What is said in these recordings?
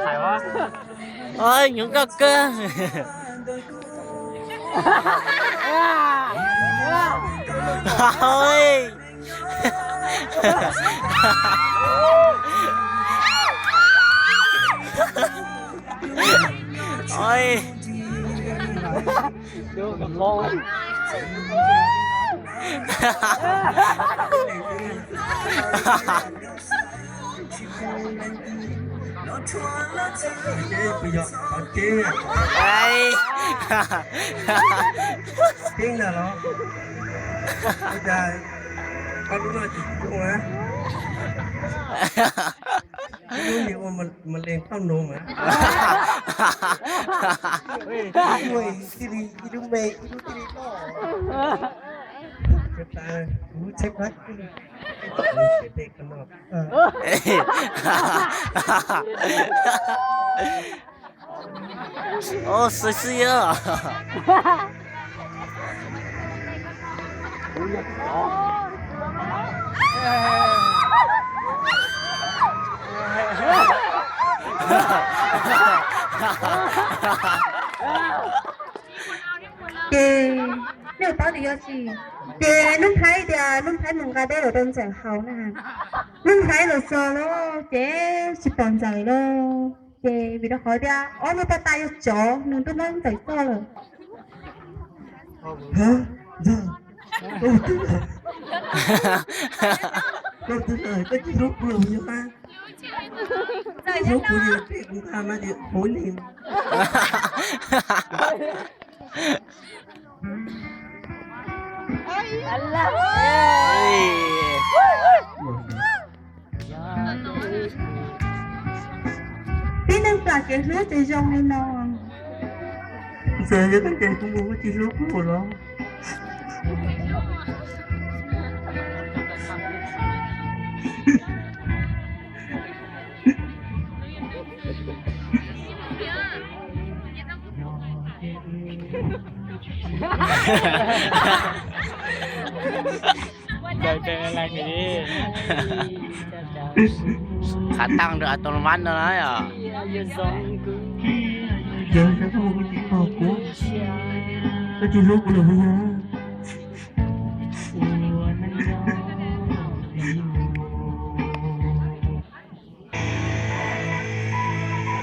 ໃຜວະ? ໂອ້ຍ ຍຸງກໍເກີນ ໂອ້ຍ ໂອ້ຍ ໂອ້ ສວຍໆ ເອີ ເດ ແນວເປົາດີຢູ່ຊິ ເດ ນຸ່ມໄທເດ ນຸ່ມໄທມຸງກາເດໂດນແສງເຂົານະ ນຸ່ມໄທໂລໂຊໂລ ເຈ ຊິປອນໃຈໂລ ເຈ ວິດເອົາເຂົາເດ ອໍ ມີປາຕາຍຢູ່ຈໍ ນຸ່ມຕຸມເລີຍໃຈໂຊໂລ ຮະ ເດີ ໂອ້ ໂອ້ ເດີ ເປັນທີ່ລົບຫຼູຢູ່ມາ ຂາຕັ້ງໂດຍອັດຕະໂນມັດເນາະ.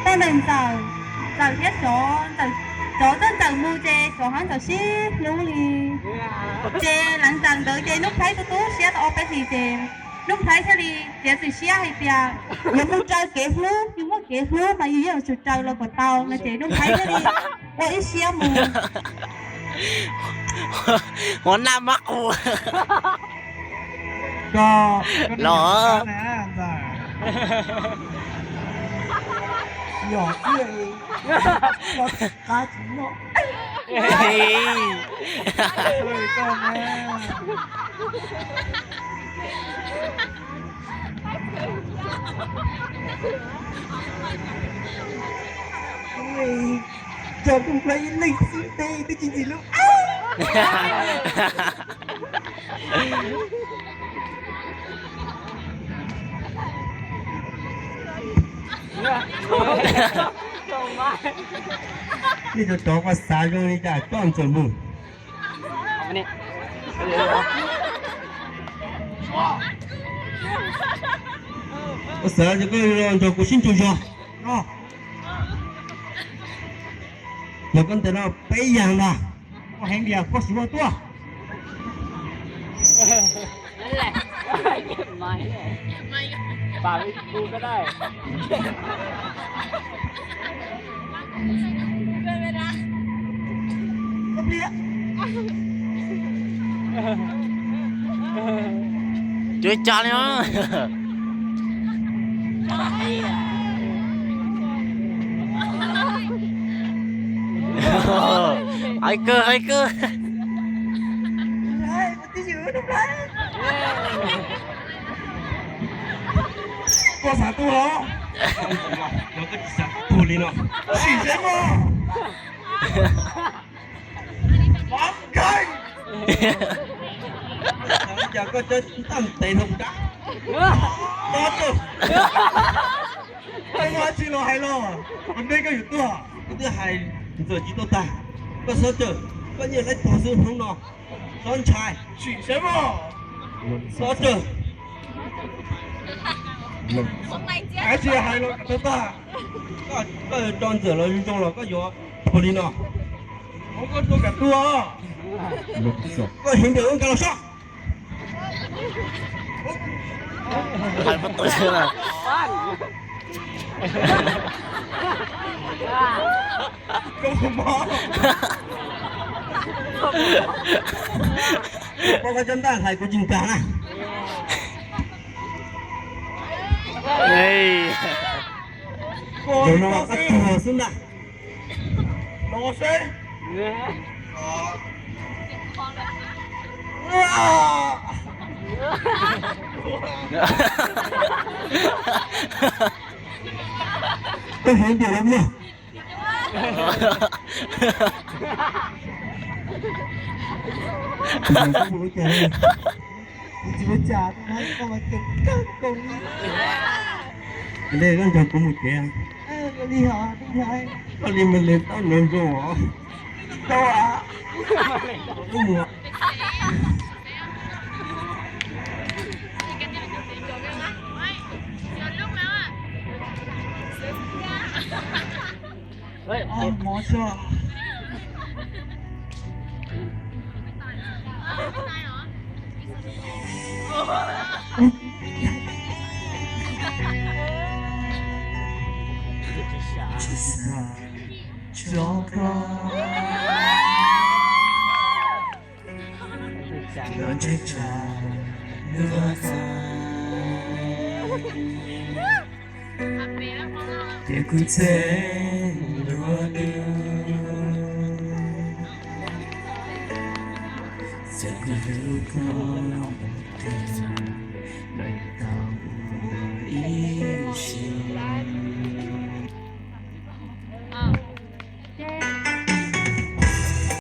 ຕອນນັ້ນເຈົ້າ ເຈົ້າເຮັດຈໍ ເຈົ້າ ຈໍຈົນເຈົ້າໝູ່ເຈ ຈໍຫັ້ນເຈົ້າຊິຮູ້ລີເຈ. ຫຼັງຈາກເດີເຈ ນຸ່ມໄທຕູ້ໆ ເຊຍຕະອອກໄປທີ່ເຈ ນຸ່ມໄທເຊລີ ເຈຊິເຊຍໃຫ້ປຽກ ຢ່າໝູ່ເຈົ້າເກຮູ້ ຢູ່ໝູ່ເກຮູ້ ມາຢູ່ຢູ່ຊຸເຈົ້າລະບໍ່ເຕົານະເຈ ນຸ່ມໄທເຊລີ ໂອອີເຊຍໝູ່ ຫົວໜ້າມັກກູ. ກໍ ຫຼໍ ຫຍອກເອື້ອຍ ກາຈິເນາະ ເຮີ້ຍ ເຮີ້ຍ ກໍແມ່ ເຮີ້ຍ. ຈອກໄປເລີຍຊິເຕະໄປກິນຊິລູກ. ນີ້ຈະຈອກພາສາໂຍນີ້ຈ້າ ຈ້ອນຈະບູ. ພາສາຈະກໍຈອກກູຊິນຈູຢອ ເນາະ. ແລ້ວກໍແຕ່ລະໄປຢ່າງລະ ກໍແຮງດຽວກໍຊິວ່າຕົວະ ນັ້ນແຫຼະ ເກັບໄມ້ ເກັບໄມ້ ປາກໄວ້ກູກໍໄດ້ ເປັນເວລາ ກໍເພຍ ຈຸ້ຍຈານເນາະ. ໄຮເກີ ໄຮເກີ ກວ່າສາມໂຕເນາະ ແລ້ວກໍສາມໂຕເລີຍເນາະ ສີ່ເຊນເນາະ. ບາງໄກ ຢາກກໍຈະຕັ້ງເຕະລົງດັກ ມາໂຕ看我去了还了，我那个有多少？我这还你这几多大？我说这，关键来保持头脑，双才。许什么？说这，而且还了多大？ก็ก็ตอนเสือเราอยู่ตรงเราก็อยู่พอดีเนาะผมก็ตัวกับตัวก็เห็นเดี๋ยวกันเราชอบ หันประตูเลยนะก็ผมบอกบอกว่าจนได้ถ่ายกูจริงจังนะเฮ้ยโอ้ยบอกว่าตัวสุดนะ No sé. Esta gente, Dios mío. ເລກນັ້ນຈະກຸມແກງ ເອີ ກໍດີຫາ ດີຫາ ກໍດີມັນເລກຕັ້ງເງິນກໍຫວາ ກໍຫວາ ກໍຫວາ ເຮີ້ຍ ອໍ ໝໍຊ່ວຍ Te kutsendo adu. Te kutsendo adu.